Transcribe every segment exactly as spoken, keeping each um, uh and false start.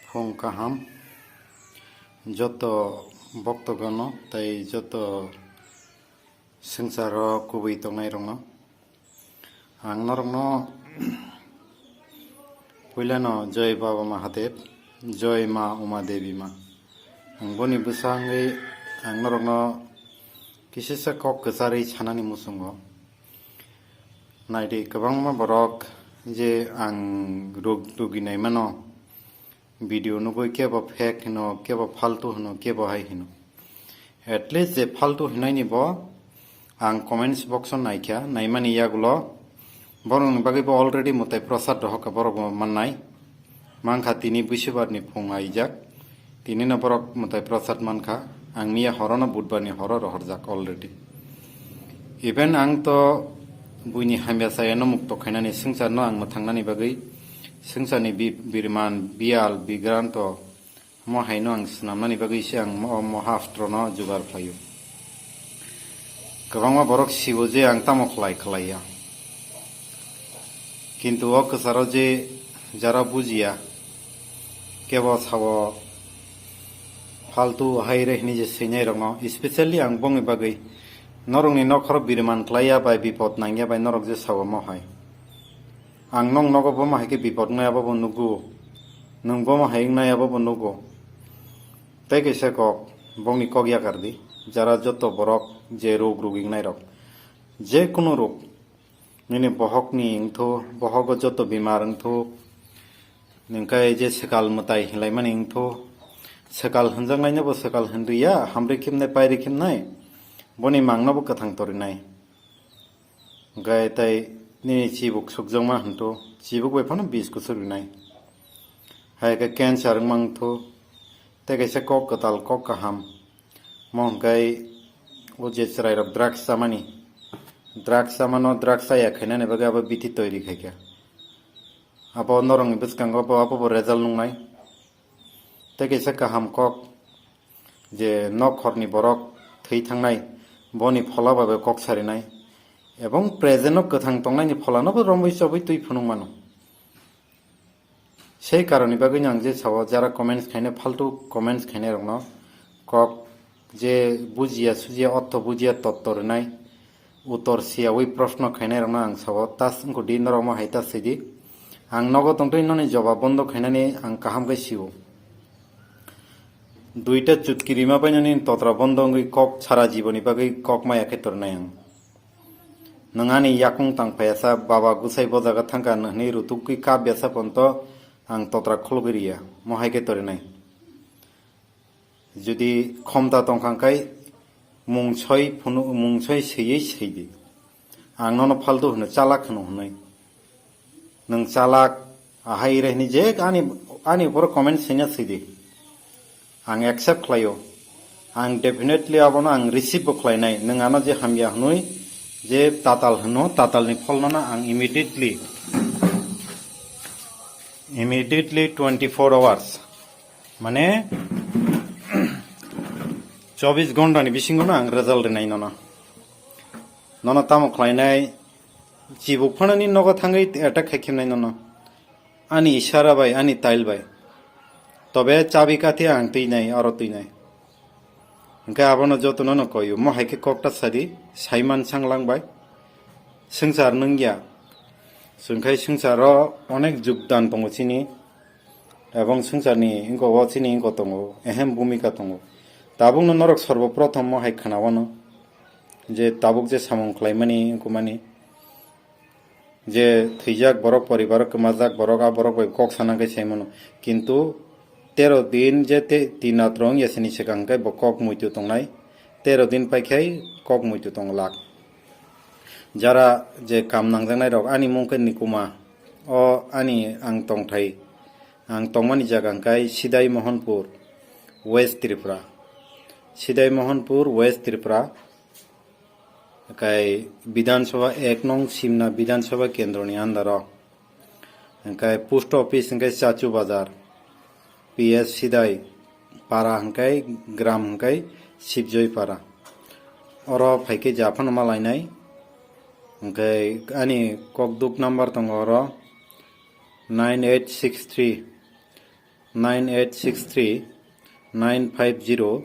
Phung kaham joto boktogono tei joto swngcharo kubui tongnairokno. Ang norokno puilano Joi Baba Mahadev, Joi Ma Uma Devi Ma. Ang boni bwsa wngwi ang norokno kisisa kok kwcharwi sanani muchungo. Naidi, kwbangma borok je ang rug-, rugi naimano, video nugwi kebo fake hino, kebo faltu hino, kebo hai hino. At least je faltu hinaini bo ang comments box o naikha, naimani yagulo borokni bagwi bo already mwtai prasad rohorkha, borok bo mannai. Mankha tini busibarni phung aijak, tinino borok mwtai prasad mankha, ang miya horono budbarni horo rohorjak already. Even ang to buini hamya sayano mukto khainani swngcharno ang mwthangnani bagwi swngcharni bi-, birman, biyal, bigranto mo haino ang swnamnani bagwi se ang mo-, moha astrono jugar khlaio. Kwbangma borok sibo je ang tamo khlai khlaiya. Kintu o kwcharo je jara bujiya, kebo sabo faltu hai re hini je swinai rokno, especially ang bongni bagwi norokni nokhoro biriman khlaiya bai bipod nangya bai norok je sabo mo hai. Ang nong nogo bomo hai khe bipod wngya bobo nugo, nwng bomo hai wngnaya bobo nugo. Tei kaisa kok, bongni kok yakar di, jara joto borok je rug rugwi wngnai rok, je kunu rug, nini bohokni wngthu, bohogo joto bimar wngthu, nwngkhe je swkal mwtai hinlaimani wngthu, swkal hwnjaknaino bo swkal hwnriya, hamri khimnai, pairi khimnai, boni mangno bo kwthang torinai. Hwnkhe tei nini chibuk sukjakma hwnthu, chibuk bai phano bis kuchuk rinai. Hai khe cancer wngma wngthu, tei kaisa kok kwtal, kok kaham. Mo hwnkhe o je chwrairok drugs chamani, drugs chamano, drugs chaya khainani bagwi abo bithi toiri khaikha. Abo norokni bwskango bo abo bo result nungnai. Tei kaisa kaham kok, je nokhorni borok thwi thangnai, boni phola bai bai kok sarinai, ebong present-o kwthang tongnaini pholano bo romwi chobwi twi phunuk mano. Sei karoni bagwino ang je sao, jara comments khainai, faltu comments khainai rokno kok je bujiya sujiya, ortho bujiya, totto rwnai, utor siyawi proshno khainai rokno ang sao, tas wngkudi norok mo hai tas sidi. Ang nogo tongtwi noni jobab bondo khainani ang kaham khe sio. Duita chutki rima bai nini totra bondo wngwi kok sara jiboni bagwi kok maya khe tornai ang. Nwng ani yakung tang phaiya sa, baba gusai bo jaga thangkha hwnwi rutukgwi kap ya sa ponto ang totra khulugwi riya, mo hai khe torinai. Jodi khomta tongkha hwnkhe mung soi phunu, mung soi swiwi swidi. Ang nono faltu hwno, chalak hwno hwnwi. Nwng chalak, ahai ire hwnwi je ani, ani uporo comment swina swidi. Ang accept khlaio. Ang definitely abono ang receive bo khlainai. Nwng ano je hamya hwnwi je tatal hwno, tatalni pholno no ang immediately, immediately twenty-four hours, mane chobbish ghonta ni bisingo no ang result rinai nono. Nono tamo khlainai, chibuk phanani nogo thangwi attack khai khemnai nono. Ani isara bai, ani tail bai. Tobe chabi kathi ang twinai, oro twinai. Hwnkhe abono jotono no koyo, mo hai khe kokta sadi, saiman sanglang bai. Swngchar nungya. Chwngkhai swngcharo onek jugdan tongo chini. Ebong swngcharni wngkok o chini wngkok tongo, ehem bhumika tongo. Tabukno norok sorbo prothom mo hai khwnawano, je tabuk je samung khlaimani wngkukmani, je thwijak borok, poribaro kwmajak borok, a borok bai kok sana khe saimano. Kintu tero din je te-, tin rat rong yasini swkang khe bo kok muitu tongnai, tero din pai khai kok muitu tong lak. Jara je kam nangjaknai rok, ani mung khe Nikuma, o ani ang tongthai, ang tongmani jaga hwnkhe Sidai Mohanpur, West Tripura. Sidai Mohanpur, West Tripura. Hwnkhe Bidhan Sabha ek nong Simna Bidhan Sabha kendroni under o. Hwnkhe post office hwnkhe Chachu Bazar, P S Sidai para hwnkhe gram hwnkhe Sibjoi para. Oro phaikhe japhano malainai. Hwnkhe ani kokduk number tongo oro nine eight six three. nine eight six three nine five zero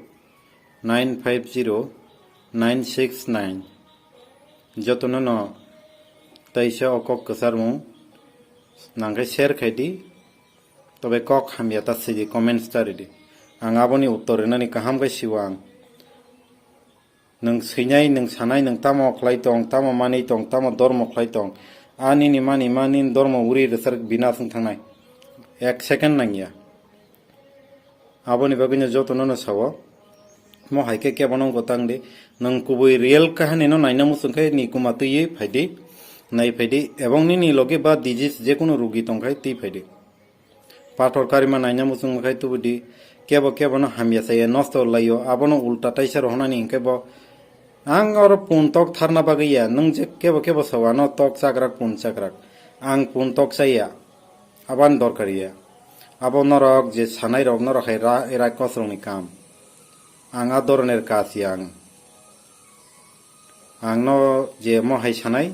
nine five zero nine six nine. Jotono no taisa o kok kwcharmung nangkhe share khai di, tobe kok hamya ta sidi comments ta ridi. Ang aboni uttor rinani kaham khe siwo ang. Nwng swinai, nwng sanai, nwng tamo khlai tong, tamo manwi tong, tamo dormo khlai tong. A nini mani ma nini dormo uri rwchar binas wng thangnai. Ek second nangya. Aboni bagwino jotono no sao. Mo hai khe kebono wngkha tang di. Nwng kubui real kahani no naina muchung khe ni kuma twiwi phai di. Nai phai di. Ebong nini loge ba disease jekunu rugi tong khai twi phai di. Pathor karima naina muchung khai tubu di. Kebo kebo no hamya saya nosto laio. Abono ulta taisa rohonani hinkhe bo. Ang oro pun tok tharna bagwi ya. Nwng je kebo kebo sao ano tok chakrak pun chakrak. Ang pun tok chaya. Aban dorkar ya. Abo norok je sanai rok norok hai ra, rakos rokni kam. Ang a doroner kas ya ang. Ang no je mo hai sanai.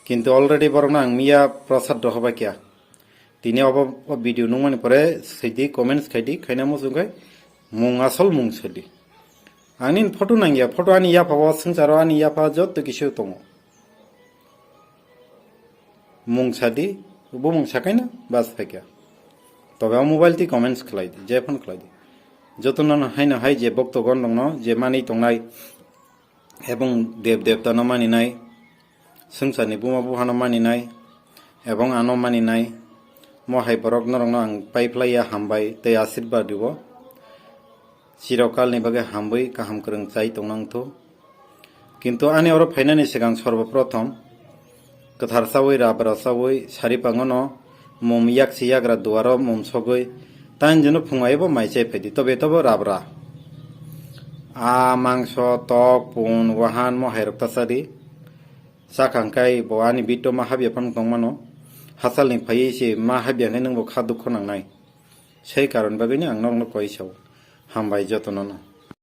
Kintu already borok no ang miya prasad dohobai kya. Tini obo o video nungmani pore sidi comments khai di, khaina muchung khai mung asol mung sadi. Ang nini photo nangya, photo ani yapha o swngcharo ani yapha jotto kisu tongo. Mung sadi, bo mung sakaina bas phaikya. Tobe o mobile twi comments khlai di, je phone khlai di. Jotono no haino hai je bokto gon rokno je mani tongnai, ebong dev devta no maninai, swngcharni buma buphano maninai, ebong ano maninai, mo hai borok norokno ang paiphlaiya hambai tei asirbad rwo. Chirokalni bagwi hambai kaham kwrwng chai tongna wngthu. Kintu ani oro phainani swkang sorbo prothom kwthar chawi, rabra chawi, sari pangono mum yaksi yagra duaro mum sogwi, tainjino phungai bo mai chai phaidi, tobe tobo rabra. A mangso, tok, pun, wahan, mo hairok ta chadi. Chakhang kai bo ani bitto ma habya phano tongmano. Hachalni phaiwi se ma habya khe nwngbo kha dukho nangnai. Sei karon bagwino ang norokno koi sao. Hambai jotono no.